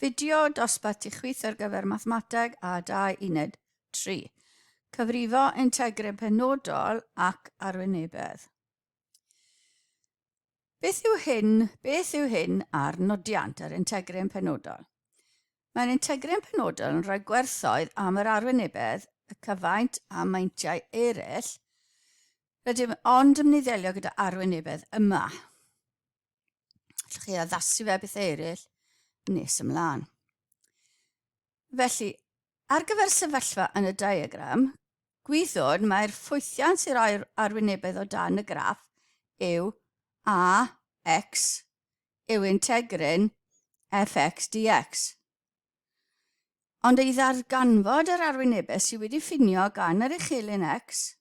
Fideo dosbarth i chwith ar gyfer Mathemateg a 2 Uned 3. Cyfrifo integryn penodol ac arwynebedd. Beth yw hyn? Beth yw hyn ar nodiant, yr integryn penodol? Mae'r integryn penodol yn rhoi gwerthoedd am yr arwynebedd, y cyfaint a meintiau eraill. Rydym ond yn mynd i ddelio gyda arwynebedd yma. Allwch chi addasu fe beth eraill nes ymlaen. Felly, ar gyfer sefyllfa yn y diagram, gwyddwn mae'r ffwythiant sy'n rhoi'r arwynebedd o dan y graff yw a x yw integrin fx dx. Ond ei ddarganfod yr arwynebau sydd wedi ffinio gan yr uchelyn X,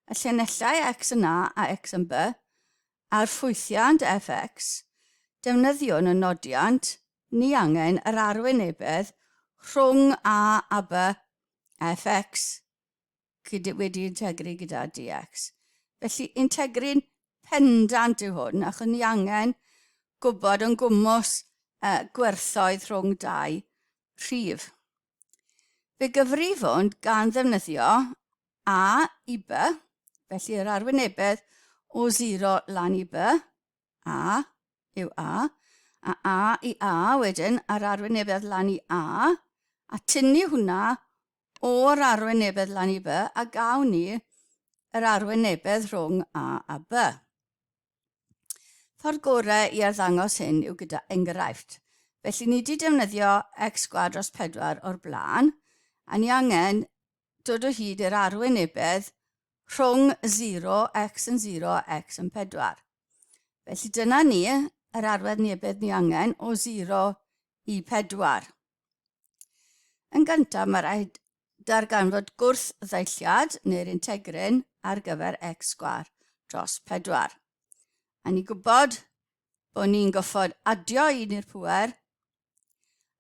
y llinellau X yn A a X yn B, a'r ffwythiant fx, defnyddiwn y nodiant ni angen yr arwynebedd rhwng A a B fx gyda, wedi integru gyda dx. Felly integru'n pendant yw hwn, achos ni angen gwybod yn gwmws uh, gwerthoedd rhwng dau rhif. Fe gyfrifwn gan ddefnyddio A i B, felly yr arwynebedd o 0 lan i B, A yw A, a A i A wedyn, a'r arwynebedd lan i A, a tynnu hwnna o'r arwynebedd lan i B a gawn ni yr arwynebedd rhwng A a B. Ffordd gorau i arddangos hyn yw gyda enghraifft. Felly ni wedi defnyddio x sgwâr dros 4 o'r blaen, a ni angen dod o hyd i'r arwynebedd rhwng 0, x yn 0 a x yn 4. Felly dyna ni, yr arwynebedd ni angen o 0 i 4. Yn gyntaf, mae rhaid darganfod gwrth-ddeilliad neu'r integrin ar gyfer x sgwâr dros 4. A ni'n gwybod bod ni'n goffod adio un i'r pŵer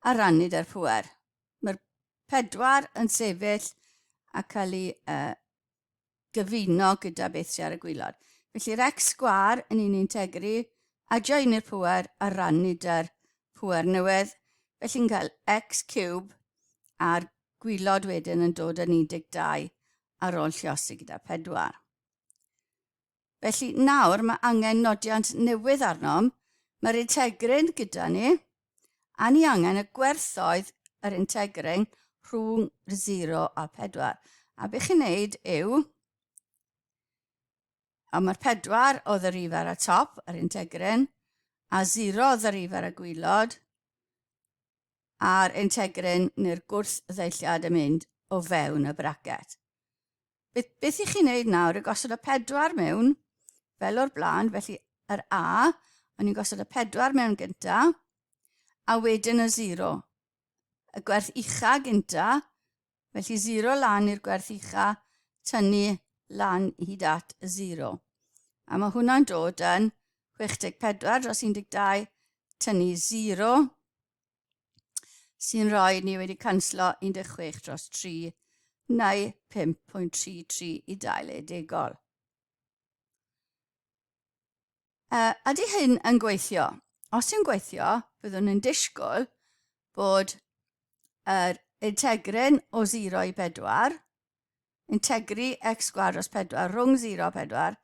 a rannu da'r pŵer. Mae'r 4 yn sefyll a cael ei uh, gyfuno gyda beth sydd ar y gwylod. Felly'r x sgwâr yn un integru, adio un i'r pŵer a rannu dy'r pŵer newydd. Felly'n cael x cube a'r gwylod wedyn yn dod yn 12 ar ôl lliosi gyda 4. Felly nawr mae angen nodiant newydd arnom. Mae'r integrin gyda ni, a ni angen y gwerthoedd yr integrin rhwng 0 a 4. A beth chi'n neud yw, a mae'r 4 oedd y rif ar y top, yr integrin, a 0 oedd y rif ar y gwylod, a'r integrin neu'r gwrth-ddeilliad yn mynd o fewn y bracet. Beth, beth i chi'n neud nawr yw gosod y pedwar mewn, fel o'r blaen, felly yr A, o'n i'n gosod y pedwar mewn gynta, a wedyn y 0. Y gwerth ucha gynta, felly 0 lan i'r gwerth ucha, tynnu lan hyd at y 0. A mae hwnna'n dod yn 64 dros 12, tynnu 0, sy'n rhoi ni wedi canslo 16 dros 3 neu 5.33 i dail edegol. Uh, ydy hyn yn gweithio? Os yw'n gweithio, byddwn yn disgwyl bod yr integrin o 0 i 4 integru x sgwâr dros 4 rhwng 0 a 4,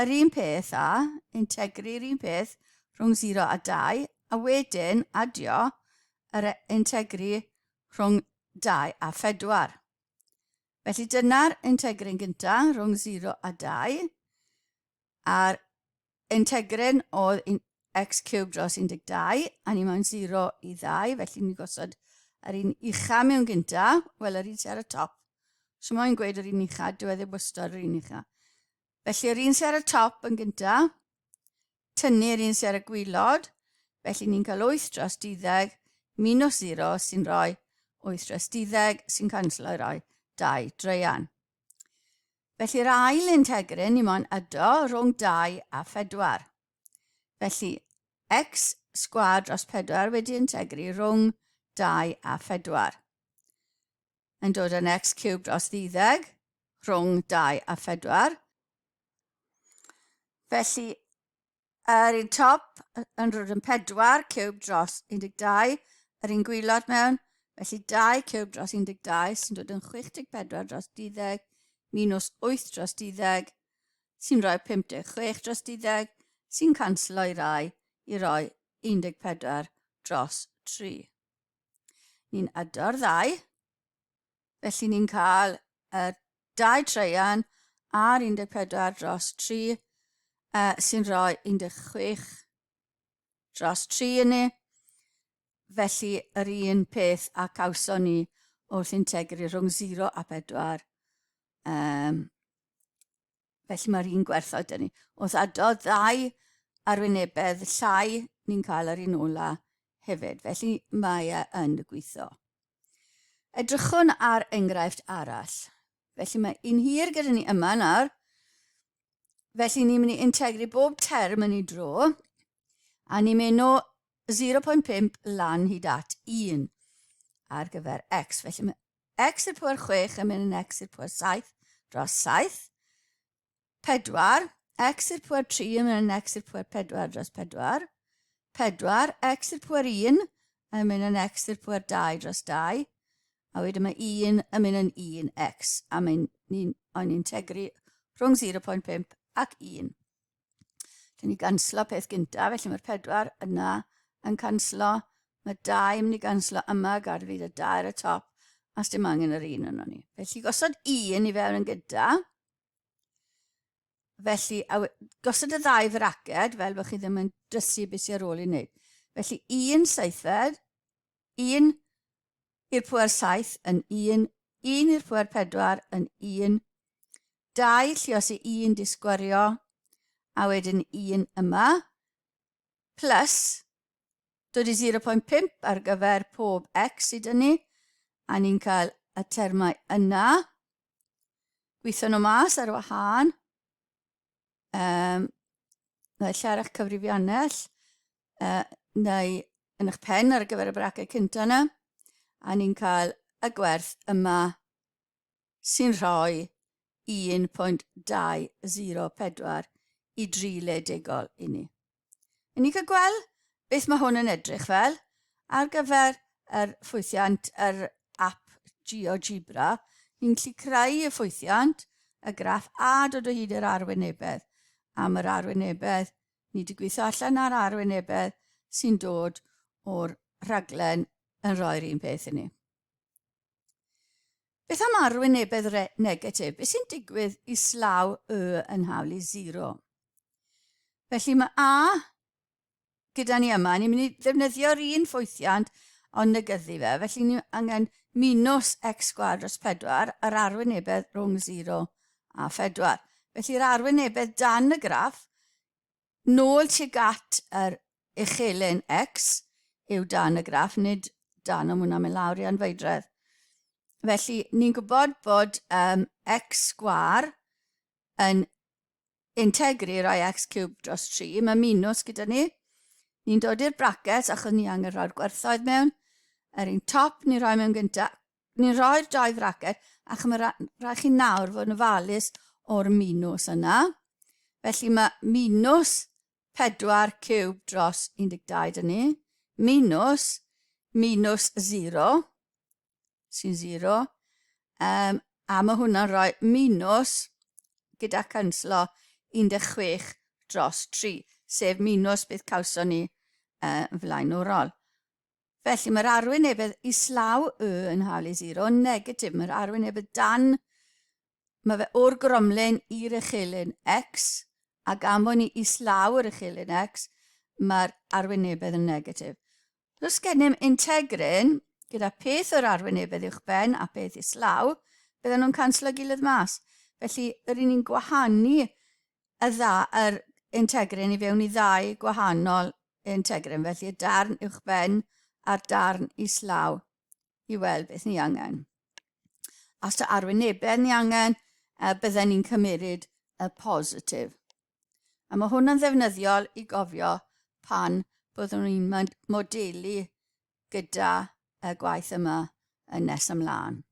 yr un peth a integru'r un peth rhwng 0 a 2, a wedyn adio yr e, integru rhwng 2 a 4. Felly dyna'r integru'n gyntaf rhwng 0 a 2, a'r integrin oedd x cube dros 12, a ni mewn 0 i 2, felly ni'n gosod yr un ucha mewn gynta, wel yr un sy'n ar y top. So mae'n gweud yr un ucha, dyw e ddim wastad yr un ucha. Felly yr un sy'n ar y top yn gynta, tynnu'r un sy'n ar y gwylod, felly ni'n cael 8 dros 12 minus 0 sy'n rhoi 8 dros 12 sy'n canslo i roi 2 dreian. Felly'r ail integrin ni moyn ydo rhwng 2 a 4. Felly x sgwâr dros 4 wedi integru rhwng 2 a 4. Yn dod yn x cube dros 12 rhwng 2 a 4. Felly Yr un top yn rhod yn 4 cube dros 12, yr un gwylod mewn, felly 2 ciwb dros 12 sy'n dod yn 64 dros 12 minus 8 dros 12 sy'n rhoi 56 dros 12 sy'n canslo i rai i roi 14 dros 3. Ni'n ado'r ddau, felly ni'n cael y 2 treian a'r 14 dros 3 sy'n rhoi 16 dros 3 yn ni. Felly yr un peth a cawson ni wrth integru rhwng 0 a 4. Um, felly mae'r un gwerthoedd dyn ni. Wrth adodd ddau arwynebedd llai, ni'n cael yr un ola hefyd. Felly mae e yn gweithio. Edrychwn ar enghraifft arall. Felly mae un hir gyda ni yma nawr. Felly ni'n mynd i integru bob term yn ei dro. A ni'n mynd o 0.5 lan hyd at 1 ar gyfer x. Felly mae x i'r pwer 6 yn mynd yn x i'r pwer 7 dros 7. 4, x i'r pwer 3 yn mynd yn x i'r pwer 4 dros 4. 4, x i'r pwer 1 yn mynd yn x i'r pwer 2 dros 2. A wedyn mae 1 yn mynd yn 1x, a mae'n ni'n o'n integru rhwng 0.5 ac 1. Dyn ni ganslo peth gyntaf, felly mae'r 4 yna yn canslo, mae 2 yn mynd i ganslo yma, gad fi y 2 ar y top, a dim angen yr un yno ni. Felly gosod 1 i fewn yn gyda, felly a, gosod y ddau fraced, fel bod chi ddim yn drysu beth sy'n ar ôl i wneud. Felly 1 seithfed, 1 i'r pwer 7 yn 1, 1 i'r pwer 4 yn 1, 2 lliosi 1 disgwario, a wedyn 1 yma, plus dod i 0.5 ar gyfer pob x sydd dyn ni, a ni'n cael y termau yna. Gweithio nhw mas ar wahân. Um, neu lle ar eich cyfrifiannell, uh, neu yn eich pen ar gyfer y braced cyntaf yna, a ni'n cael y gwerth yma sy'n rhoi 1.204 i dri le degol i ni. Yn ni'n cael gweld beth mae hwn yn edrych fel ar gyfer yr ffwythiant yr app GeoGebra. Ni'n gallu creu y ffwythiant, y graff a dod o hyd i'r arwynebedd. Am yr arwynebedd, ni wedi gweithio allan ar arwynebedd sy'n dod o'r rhaglen yn rhoi'r un peth i ni. Beth am arwynebedd negatif? Beth sy'n digwydd islaw y yn hawl i 0? Felly mae A gyda ni yma, ni'n mynd i ddefnyddio'r un ffwythiant ond negyddu fe, felly ni angen minus x sgwâr dros 4, yr arwynebedd rhwng 0 a 4. Felly'r arwynebedd dan y graff nôl tuag at yr uchelyn x yw dan y graff, nid dan ond hwnna'n mynd lawr i anfeidredd. Felly, ni'n gwybod bod um, x sgwar yn integru rhoi x cube dros 3. Mae minus gyda ni. Ni'n dod i'r brackets achos ni angen rhoi'r gwerthoedd mewn. Yr un top ni'n rhoi mewn gyntaf. Ni'n rhoi'r dau fraced ac mae rhaid chi nawr fod yn ofalus o'r minws yna. Felly mae minus 4 ciwb dros 12 dyn ni, minus minus 0, sy'n 0, um, a mae hwnna'n rhoi minus gyda canslo 16 dros 3, sef minus beth cawson ni uh, yn flaenorol. Felly mae'r arwynebedd islaw y yn hawl i 0 yn negatif. Mae'r arwynebedd dan, mae fe o'r gromlin i'r uchelyn x, a gan bod ni islaw yr uchelyn x, mae'r arwynebedd yn negatif. Os gennym integrin gyda peth o'r arwynebedd uwch ben a peth islaw, bydden nhw'n canslo gilydd mas. Felly, yr un ni'n gwahanu y dda, yr integrin i fewn i ddau gwahanol integrin, felly y darn uwchben a'r darn islaw i weld beth ni angen. Os ta arwynebedd ni angen, uh, bydden ni'n cymeryd y positif. A mae hwn yn ddefnyddiol i gofio pan byddwn ni'n modelu gyda y gwaith yma yn nes ymlaen.